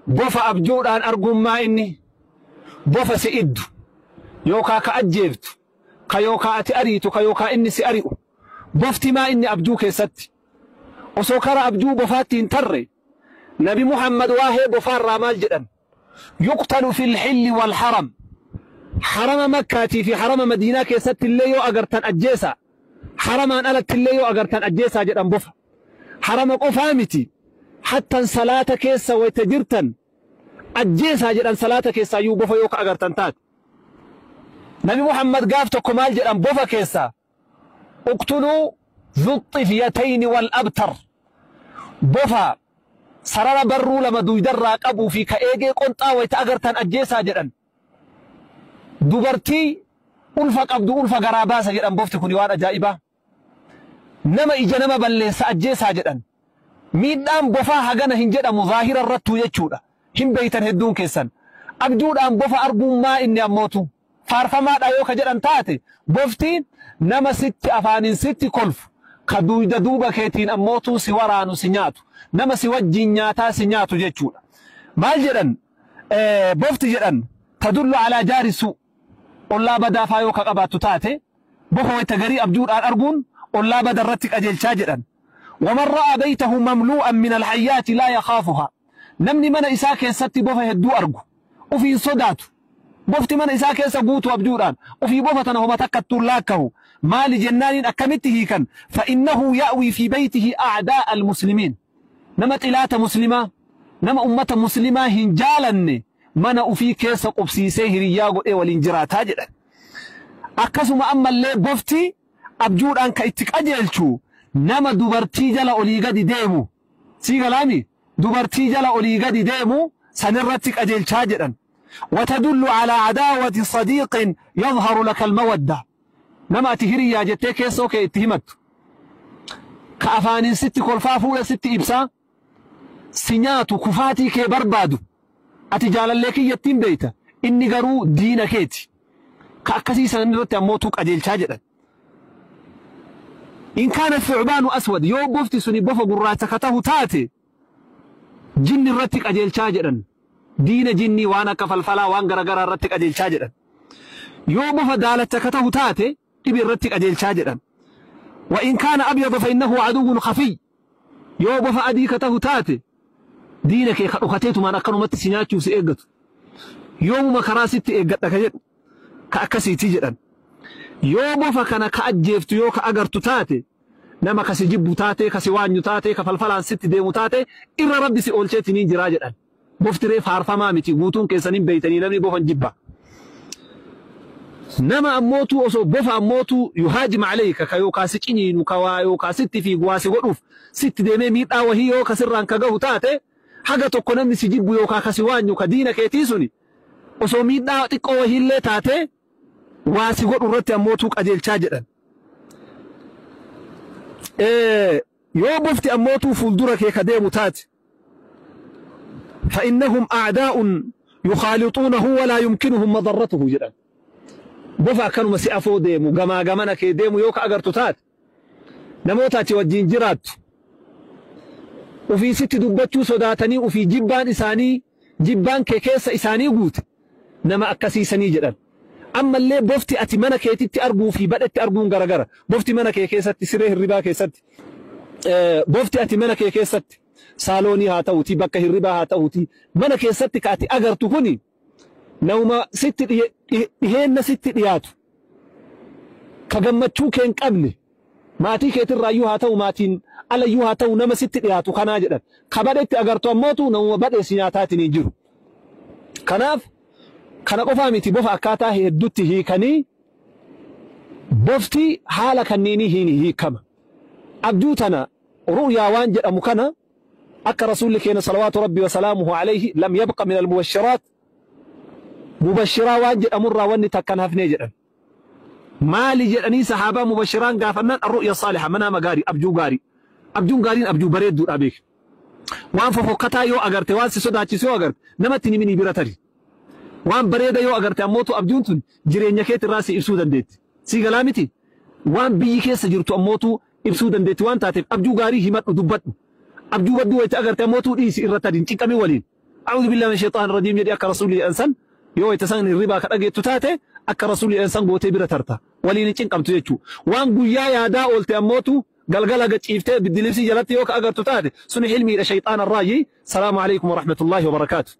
Bofa abjuudhaan arguun inni bofa si iddu yookaa ka ajjeeftu ka yookaa ati ariitu ka yookaa inni si ari'u bofti maa inni abjuu keessatti osoo kara abjuu bofaatti hin tarre Nabi Muhammad waahee bofaarraa maal jedhan? Yuqtalu fil hilli wal haram. Harama Makkaatii fi harama Madiinaa keessatti illee yoo agartan ajjeesaa, haramaan alatti illee yoo agartan ajjeesaa jedhan bofa. Harama qofaa miti, hattan salaata keessa wayta jirtan ajjeesaa jedhan salaata keessaayyuu bofa yoo ka agartan taate. Nabi Muhammad gaaf tokko maal jedhan bofa keessaa? Uqtuluu zuxxifyatayni wal abtar. Bofa sarara barruu lama duydarraa qabuu fi ka eegee qonxaa wayta agartan ajjeesaa jedhan. Dubartii ulfa qabdu ulfa garaa baasa jedhan bofti kuni waan ajaa'ibaa. Nama ija nama balleessa ajjeesaa jedhan. Miidhaan bofaa hagana hin jedhamu zaahira irrattuu jechuudha. Hin beeytan hedduun keessan. Abjuudhaan bofa arguun maa inni ammootu? Faarfamaadha yoo ka jedhan taate bofti nama sitti afaaniin sitti kolfu ka duuyda duuba keetiin ammootuu si waraanu si nyaatu nama si wajjiin nyaataa si nyaatu jechuudha. Maal jedhan bofti jedhan tadullu alaa jaari su ollaa badaa faa yoo ka qabaattu taate bofa wayta garii abjuudhaan arguun ollaa bada irratti qajeelchaa jedhan. Waman ra'a baytahu mamluu'an min alhayyaati laa yakhaafuhaa. Namni mana isaa keessatti bofa hedduu argu ufii hin sodaatu. Bofti mana isaa keessa guutu abjuudhaan ufii bofa tana homa takkattuu hin laakkahu. Maali jennaaniin akkamitti hiikan? Fa'innahu ya'wii fi baytihi a'daa'a al-muslimiin. Nama xilaata muslimaa, nama ummata muslimaa hin jaalanne mana ufii keessa qubsiisee hiriyyaa godhee waliin jiraataa jedhan. Akkasuma ammallee bofti abjuudhaan ka itti qajeelchu nama dubartii jala olii gadi deemu. Sii galaami? Dubartii jala olii gadi deemu sanirratti qajeelchaa jedhan. Watadullu alaa adaawati sadiiqin yadharu laka almawadda. Nama ati hiriyyaa jettee keessoo kee itti himattu. Ka afaaniin sitti kolfaa fuula sitti ibsaa si nyaatu kufaatii kee barbaadu. Ati jaalallee kiyyattiin beeyta. Inni garuu diina keeti. Ka akkasii san irratti ammootuu qajeelchaa jedhan. In kaana thu'baanu aswad yoo bofti suni bofa gurraacha ka tahu taate jinni irratti qajeelchaa jedhan. Diina jinnii waan akka falfalaa waan garagaraa irratti qajeelchaa jedhan. Yoo bofa daalacha ka tahu taate dhibi irratti qajeelchaa jedhan. Wa in kaana abyada fa innahu aduwwun khafiy yoo bofa adii ka tahu taate diina kee ka dhokateetumaan akkanumatti si nyaachuuf si eeggatu. Yoomuma karaa sitti eeggadha ka jedhu ka akkasiiti jedhan. Yoo bofa kana ka ajjeeftu yoo ka agartu taate nama ka si jibbu taate ka si waanyu taate ka falfalaan sitti deemu taate irra rabbi si oolcheetiniin jiraa jedhan. Bofti ree faarfamaa miti guutuun keessan hin beeytanii namni bofan jibba. Nama ammootuu osoo bofa ammootuu yuhaajim aleyka ka yookaa si ciniinu ka waa yookaa sitti fiigu waa si godhuuf sitti deemee miidhaa wahii yoo ka sirraan ka gahu taate haga tokko namni si jibbu yookaa ka si waanyu ka diina keetii suni osoo miidhaa xiqqoo wahiillee taatee waa si godhu irratti ammootuu qajeelchaa jedhan. Yoo bofti ammootuu fuuldura kee ka deemu taate fa'innahum a'daa'un yukhaalixuunahu walaa yumkinuhum madarratuhu jedhan. Bofa akkanuma si afoo deemu gamaa gamana kee deemu yoo ka agartu taate namoota ati wajjin jiraattu ufii sitti dubbachuu sodaatanii ufii jibbaan isaanii jibbaan kee keessa isaanii guute nama akkasiisanii jedhan. Ammallee bofti ati mana keetitti arguu fi badhetti arguun garagara. Bofti mana kee keessatti siree hirribaa keessatti bofti ati mana kee keessatti saaloonii haa ta'uutii bakka hirribaa haa ta'uutii mana keessatti ka ati agartu kuni nama sitti dhiheenna sitti dhiyaatu ka gammachuu kee hin qabne maatii keetirraayyuu haa ta'u maatiin alayyuu haa ta'u nama sitti dhiyaatu kanaa jedhan. Ka badhetti agartu ammootu namuma badhee si nyaataatiin hin jiru. Kanaaf kana qofaa miti bofa akkaataa hedduutti hiikanii bofti haala kanniinii hin hiikama. Abjuu tana ru'yaa waan jedhamu kana akka rasuulli keenya salawaatu rabbi wa salaamuhu alayhi lam yabqa min al-mubashshiraat mubashiraa waan jedhamurraa wanni takkan hafnee jedhan. Maali jedhanii sahaabaa mubashiraan gaafannaan arru'ya saaliha manaama gaarii abjuu gaarii. Abjuun gaariin abjuu bareedduudha beeki. Waan fofokkataa yoo agarte waan si sodaachisu yoo agarte namatti ni minii bira tari. Waan bareeda yoo agarte ammootu abjuun tun jireenya keetirraa si ibsuu dandeetti. Sii galaa miti? Waan biyyi keessa jirtu ammootu ibsuu dandeetti waan taateef abjuu gaarii himadhu dubbadhu. Abjuu badduu wayita agarte ammootu dhiisi irra tari hin cinqamin waliin. A'uudhu billahi min shayxaan rajiim jedhi akka rasuulli jedhan san. Yoo itti san hirribaa ka dhageettu taate, akka rasuulli jedhan san gootee bira tarta, waliin hin cinqamtu jechuu. Waan guyyaa yaadaa oolte ammootu galgala gaciiftee biddilibsii jalatti yoo ka agartu taate, suni hilmiidha, shayxaana irraayi. Salaamu alaikum warahmatullaahi wabarakaatu.